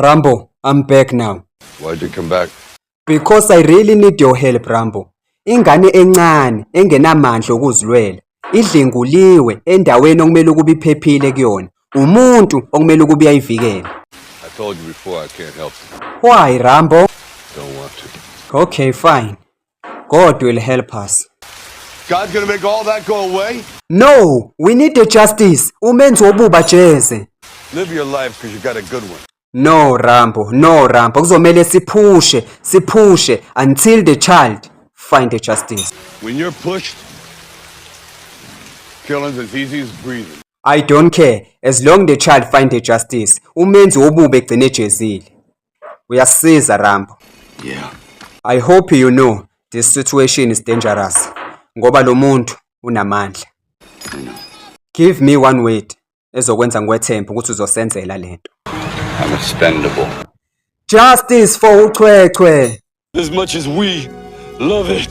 Rambo, I'm back now. Why'd you come back? Because I really need your help, Rambo. Ingane encane engenamandla okuzilwela idlenguliwe endaweni okumele ukuba iphephile kuyona. Umuntu okumele ukuba uyayivikela. I told you before I can't help you. Why, Rambo? Don't want to. Okay, fine. God will help us. God's gonna make all that go away? No, we need the justice. Umenzi wobuba jeze. Live your life because you got a good one. No, Rambo. Kuzomele sipushe until the child find the justice. When you're pushed, killing's as easy as breathing. I don't care as long the child find the justice. Umenzi wobuba egcine ejezile. Uyasiza, Rambo. Yeah. I hope you know this situation is dangerous. Ngoba lo muntu unamandla. Give me one word ezokwenza ngiwethembe ukuthi uzosenzela lento. I'm expendable. Justice for uCwecwe. As much as we love it.